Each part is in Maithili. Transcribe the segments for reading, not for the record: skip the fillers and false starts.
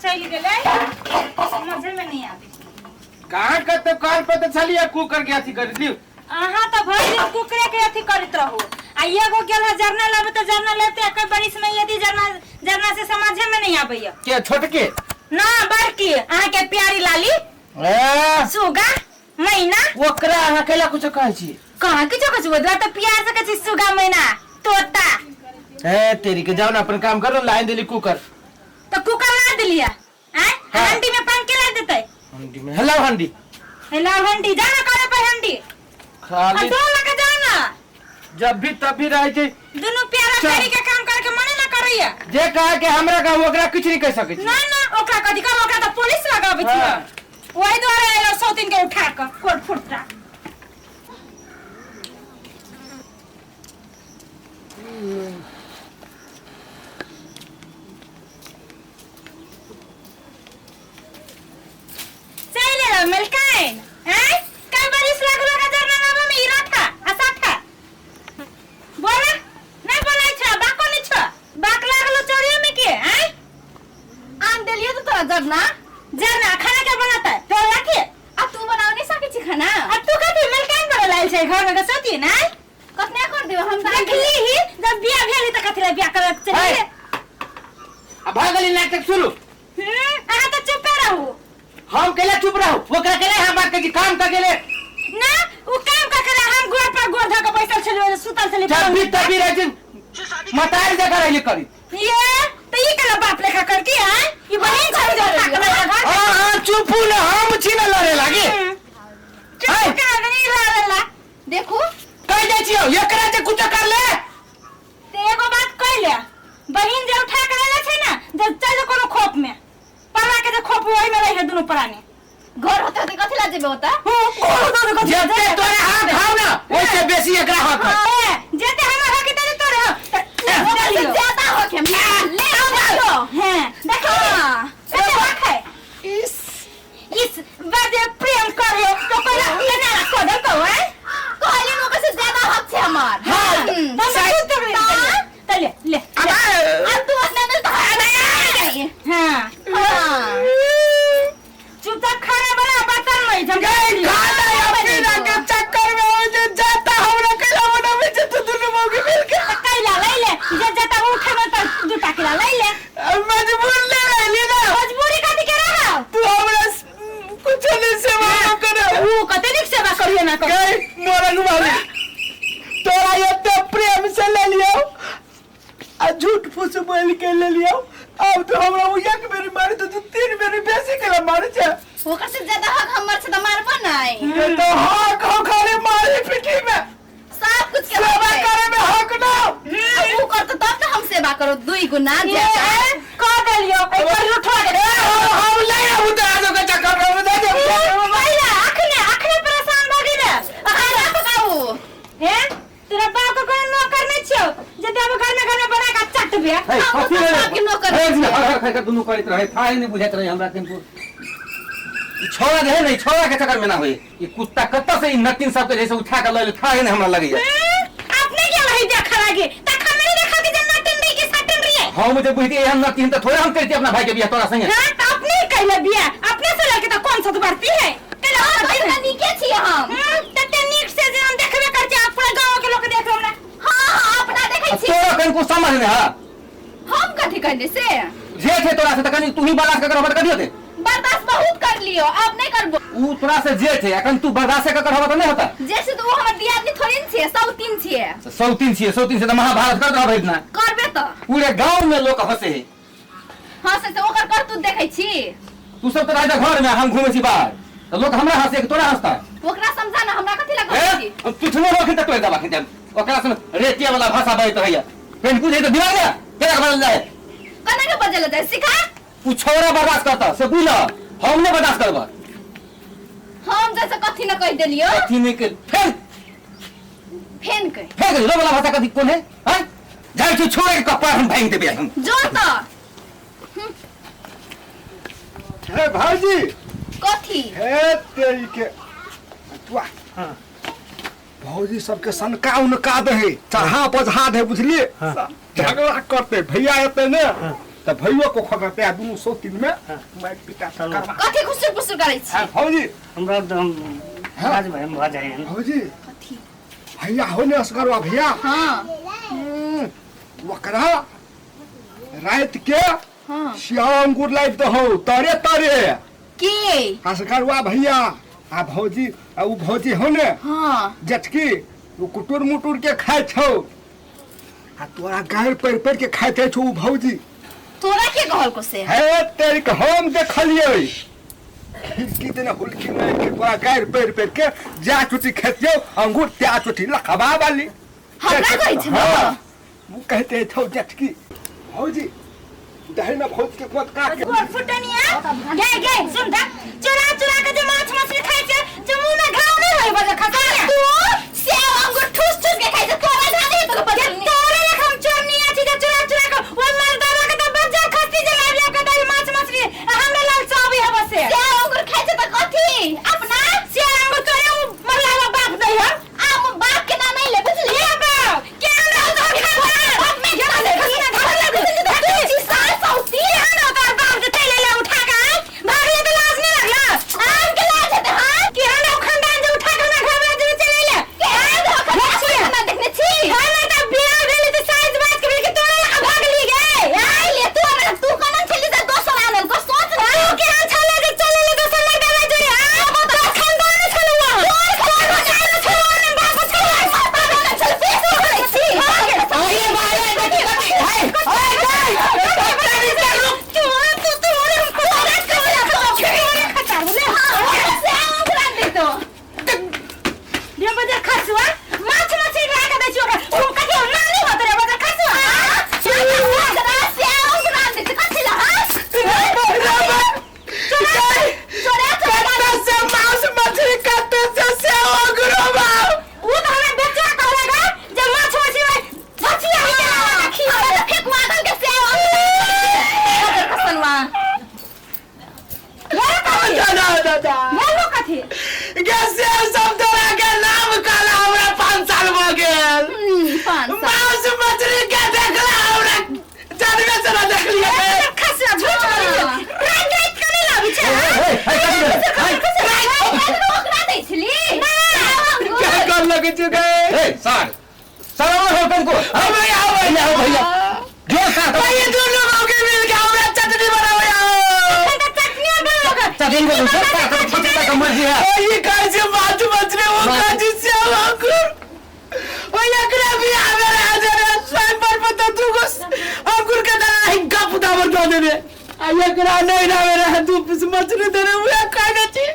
चलि गेलै, समझे में नहीं आबै। कहाँ कते काल पर तऽ छलियै कुकर के अथी कर लियौ। अहाँ तऽ भरि दिन कुकरे के अथी करैत रहू आ एगो गेल है जरना लाबे, तऽ जरना लेते एक बरिस में यदि जरना जरना से समझे में नहीं आबैया। के छोटके? ना, बड़की, अहाँ के प्यारी लाली। ए। सुगा मैना। ओकरा अहाँ कैला कुछो कहै छी? कहाँ किछो कहै छी? ओकरा तऽ प्यार से कहै छी सुगा मैना तोता। ए तेरी के, जाओ ना अपन काम करो, लाइन देली कुकर। तऽ कुकर ला देलियै आँय? हाँ। हंडी में पानी के ला देतै? हंडी में हेलो हंडी। हेलो हंडी, जा ना करे पर हंडी। खाली आ दो लगा जा ना। जब भी तब भी रहे छै। दुनू प्यारा चल। प्यारी के काम करके मने ना करैया। जे कहा के हमरा का ओकरा किछु नहीं कह सकै छी। ना ना, ओकरा कथी कहब, ओकरा तऽ पुलिस लगाबै छी। हाँ। वही दुआरे आयल सौतीन के उठा कऽ कोर फुटता। चलि एलौ मलकाइन। आँय, कै बरिस लागलो का जरना लाबऽ में? ई रथा आ साथा बोला नहीं बोलै छ, बाको नहीं छ, बाक लागलो चोरियो में के? आँय, आन देलियो तो तोरा जरना। जरना खाना के बनाता तोरा लाके? आ तू बनाव नहीं सकै छी खाना? आ तू कथी मलकाइन बना लायल छै घर में के ना? कतने कर देबो हम तऽ। देखली ही जब बियाह भेल तऽ कथी ला बियाह करत चलिए। आ भऽ गेली नाटक शुरू। अहाँ तऽ चुपे रहू। हम केला चुप रहू? ओकरा केला हम बात करी काम कर गेले। ना, उ काम कर के हम गोड़ पर गोड़ धऽ के बैसल छलियै, सुतल छलियै। जब भी तब भी रहे मतारी जगह रही करी। ये तऽ ई केला बाप लेखा करती है? ई बहिन छौ जे उठा के लगा घर। हां हां, चुपू ना, हम छी ना लड़े लागे। चुप कर नहीं लड़ेला। देखू। कह जाइ छियौ एकरा जे कुछ कर ले। ते एगो बात कह ले, बहिन जे उठा के लेले छै ना, जे चल जो कोनो खोप में परवा के, जे खोप ओहि में रहे दुनू प्राणी। घर होते होते कथी ला जेबे ओता? जते तोरे हाथ हाव ना ओइसे बेसी एकरा हक है। ए, जेते हमर हक तेरे तोरे हक ओकरा से ज्यादा हक है ले आओ। हैं देखो। हाँ। कते हक है? इस इस बजे प्रेम करे तो कोई केना रखो दे को है? कहली ओकर से ज्यादा हक छै हमर। हाँ। हम खुद तो ले ले ले। अब तू अपना में तो नहीं। हां। हाँ। चुपचाप खाना बना, बर्तन में जम। गई खाना या पीना के चक्कर में हो जे जाता हमरा कैला बनावे जे तू दुनू मौगी मिल के। कैला ले ले, जे जता उठे में तो दूटा किला ले ले। अब मजबूर ले रहली ना। मजबूरी कथी के रहा? तू हमरा कुछ नहीं सेवा न करे। ऊ कते नीक सेवा करियो ना कर। गई मोरंग वाली, तोरा एते प्रेम से ले लियो आ झूठ फूस बोल के ले लियो, अब तो हमरा उ एक बेरी मारे तो तू तीन बेरी बेसी के मारे छे। ओकर से ज्यादा हक हमर छै तऽ मारबो नहीं। ये तो हक हो खाली मारी पिटी में। सब कुछ के सेवा हक है। करे में हक ना। अब ऊ करतो तब तो हम सेवा करो दुई गुना ये ज्यादा। कह देलियो एक बार उठवा दे। ए हम ले आबू तो आज के चक्कर में दे दे। भैया अखने अखने परेशान भऽ गेलै। खाना पकाऊ। हे, तोरा बाप के कोनो नौकर नहीं छियौ जे देब घर में, घर में बना के चटबे। हे, हम कथी तऽ भेलै? बाप के नौकर हे, छियै। हर हर खाइ के दुनू करैत रहै, थाहे नहि बुझाइत रहै हमरा कनिको। ई छौड़ा जे है ने, ई छौड़ा के चक्कर में ना होई। ई कुत्ता कतऽ से ई नतिन सबके जैसे उठा के लऽ एलै, थाहे नहि हमरा लगैया। अपने गेल रही देखा लागे तखन नहीं देखा कि जे नटिन रही कि सटिन रही। हम जे बुझतियै एहन नतिन तऽ थोड़े हम करितियै अपना भाई के बियाह तोरा संगे। हां, तऽ अपने ही कैले बियाह, अपने से लड़के तऽ कौन सा बढ़ती है कैले? हाँ, बढ़ती तऽ है। नीके छियै हम। तते नीक से जे हम देखबे कर छी, पूरा गांव के लोग देख हमरा। हाँ हाँ, अपना देखै आ छी। तोरा कनिको समझ नहि है? हम कथी कहने से? जे छै तोरा से तऽ कनि तू ही बर्दाश्त कऽ रहबऽ तऽ कथी होतै? बर्दाश्त बहुत कर लियो, अब नहीं करबो। ऊ तोरा से जे छै, अखन तू बर्दाश्त कऽ रहबऽ तऽ नहि होतै। जैसे तो वो हमर दियादनी थोड़ी न छियै, सौतीन छियै। सौतीन छियै, सौतीन से तऽ महाभारत करत रहबै ना। करबे तऽ। पूरे गांव में लोग हंसे है। हंसे से ओकर करतूत देखै छी। तू सब तऽ रहै घर में, हम घूमै छी बाहर, तऽ लोग हमरा हंसे कि तोरा हंसता? ओकरा समझा ना, हमरा कथी लए कहै छी? ए, हम पिछलो रोखी तऽ तोड़ि देबा खिन। ओकरा से रेतिया वाला भाषा बजैत रहैया। पेन पूछे तऽ दिमाग ने केना बदल जाए? कना के बजल जाय सिखा। उ छौड़ा बर्दाश्त करता से बुझल, हम नहि बर्दाश्त करब। हम जैसे कथी न कहि देलियो। कथी नहि कहि फेर फेन कहि फेर कहि वाला भाषा कथी कोन है? हैं, जाइ छी छोड़े के कपार हम भांगि देबै हम। जो तऽ। हे भाईजी। कथी? हे तेरी के तुआ। भौजी सबके सनका उनका दे है, चढ़ा पझा दे, बुझलिए? झगड़ा करते भैया एते ने। त भैयो को खगते आ दुनू सौतीन में मारि पिटा करबा। कथी खुसुर पुसुर करै छी? हाँ भौजी हमरा एकदम राज भाई भऽ जाइ। भौजी भैया हो ने असगरवा भैया। हाँ ओकरा रात के हाँ श्याम अंगूर लाइब दहो तरे तरे के असगरवा भैया आ भौजी आ उ भौजी हो ने हाँ जटकी उ कुटुर मुटुर के खाइ छौ आ तोरा गारि पड़ि पड़ि के खाइत छौ उ भौजी। तोरा के कहल को से? हे तेरी के हम देखलियै खिड़की देने हुलकी मारि के तोरा गारि पड़ि पड़ि के जा चुटी खेतियौ अंगूर त्या चुटी लखबा वाली हमरा कहै छै? हाँ, उ कहते छौ जटकी। भौजी दही में भौज के कोत काट के गोर फुटनिया गे गे सुन दा चुरा चुरा के जे माछ मछली खाइ छै जे मुंह में घाव नहीं होय बजे खसा तू सेब अंगूर ठूस ठूस के खाइ छै, तोरा घाव नहीं तो पता नहीं। तोरे लेखा हम चोरनिया छी जे चुरा चुरा के ओ मर्दाना के त बज्जर खस्ती जे लाइब लाइब के दाल माछ मछली आ हमरा लाल चाबी हब से। सेब अंगूर खाइ छै त कथी अपना? सेब अंगूर तोरे उ मरलावा बाप दै हम। आ बाप के नाम नहीं ले बुझली? ए बाप के हमरा तो खाना बाप में क्या ले बुझली? सास सौती केहन तोर बाप जे चलि एलै उठा के आइ भागले त लाज नहि लगल? आम के लाज हेतै? हाँ केहन ओ खानदान जे उठा के हमरा घर में जे चलि एलै? केहन ओ खानदान देखने छी? हमरा त बियाह भेलै त साइज बाज के भेल कि तोरे लखा भागली गे। आइ ले तू हमरा तू कोना छली जे दोसर आनल को सोच ना। तू केहन छले जे चलि एलै दोसर मर्दाना जोड़े? आ तोर खानदान छलौ तोर खानदान छलौ ने बाप छलौ माछ मछली ला के दै छियो ओकरा ओ कथी हो नानी होत रे बजर खसुआ। कत्ता से मांस मछली कत्ता से सेव अंगूर बाप। उ त हमरा बेचुआ कहला गा जे माछ मछली में मछली आई के लावा खिया दादा दादा बोलो कथी गे सेव सब तोरा के नाम कहला हमरा 5 साल भ गेल। मांस मछली के देखला हमरा जानबे से ना देखलिए। खसुआ झूठ बोलै छै राति राति के नहीं लाबै छै। क्या कर लगे छै गे? ए सार सार हो तुमको अबे आओ भैया हो भैया जो सार भाई दोनों लोग के मिल के हमरा चटनी बनावे आओ। चटनी को सार छोटी का मर्जी है। ओ ये कहै छै माछ मछली ओ कहै छै सेव अंगूर ओ एकरा भी आवे रहे जरे स्वयं पर पता तू को अंगूर के दाना ही गप दाबर दऽ देने आ एकरा नहीं लावे रहे दू पीस मछली देने उहे कहै छी।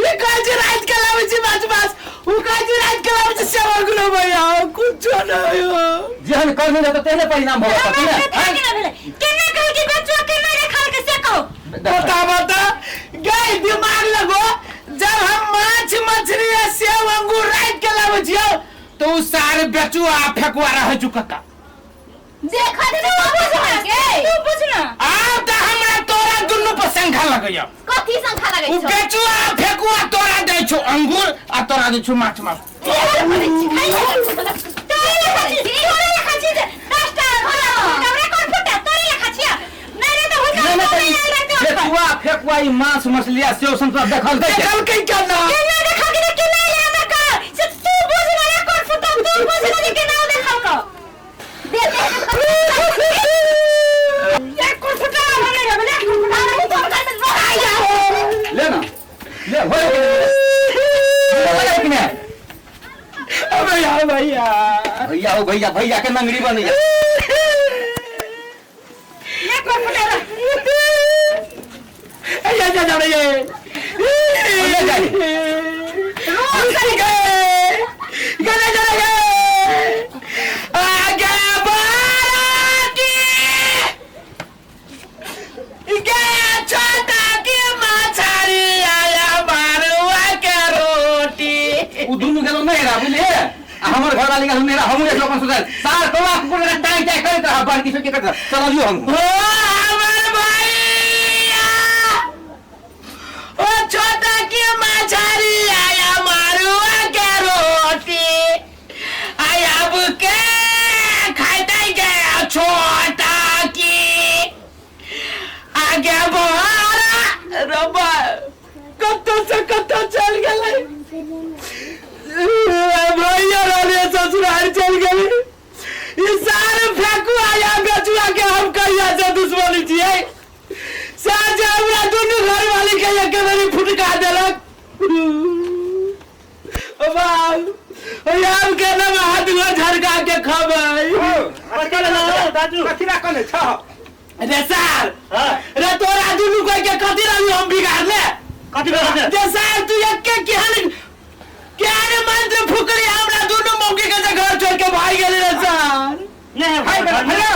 ये कहै छै राति के लाबै छी माछ माछ ओ कहै छै राति के लाबै छी सेव अंगूर। भैया कुछो नहीं हो। जेहन करने जाता तेहने परिणाम भोगत केना ने। भेलै केना कहल कि बच्चा केना रे खाल के से कहो। बता बता गए दिमाग लगो जब हम माछ मछली या सेव अंगूर रात के लाबै छियौ तो उ सारे बेचुआ फेकुआ रहै चुकता। तू बुझ ना आब त हमरा तोरा दुनू पर शंका लगैया। कथी शंका लगै उ छौ? बेचुआ फेकुआ तोरा दै छौ अंगूर आ तोरा दै छौ माछ माछ। तोरे लेखा छी तोरे लेखा छी जे 10टा हमरा कोन फुटा तोरे लेखा छिया नहीं रे त हुनका नहीं, नहीं नहीं, आयल रहते ओकर। फेकुआ फेकुआ ई मांस मछली आ सेव संतरा देखल दै छै। देखलकै केना? केना देखल के केना आयल हमरा का से तू बुझ ना रे कोन फुटा तू बुझ ना जे केना देखल का ये कोन फुटा हमरा रे बले कोन फुटा ले ना ले हो ले ने अबे यार भैया भैया हो भैया भैया के नंगड़ी बन गया। ये कोन फुटा ए जा जा रे ले जा। रोज गए गले चले गए आगे बाराती गे छोटा की मछली आया मारुआ के रोटी। उ दुनू गेलो नहीं रहा बुझलिए आ हमर घर वाली गेलो नहीं रहा हमहूँ एक लोकन सुधर सार तोरा कुकुर रे टाइम टाइम करैत रहा बड़की छोटकी करैत रहा चललियो हम। ओ हमर भैया ओ छोटा की मछली आया मारुआ के रोटी आया अब के खाते गया छोटा की। गे बहारा रबा कतौ से कतौ चल गेलै। भैया रहले ससुराल चल गेलै। ई सारे फेकुआ या बेचुआ के हम कहिया से दुश्मनी छियै। साँझ हमरा दुनू घरवाली के एक बेरी फुटका देलक। ओ बाप, आम के ना हाथ गोर झरका के खबै। दाजू कथी ला कने छ? रे सार, हाँ। रे तोरा दुनू कोई के कथी रहली हम बिगाड़ले? कथी भेल छै? रे सार, तू एके केहन केहन मंत्र फुकली हमरा दुनू मौके के जे घर छोड़ के भाग गेली रे सार। नहीं हाय है। हेलो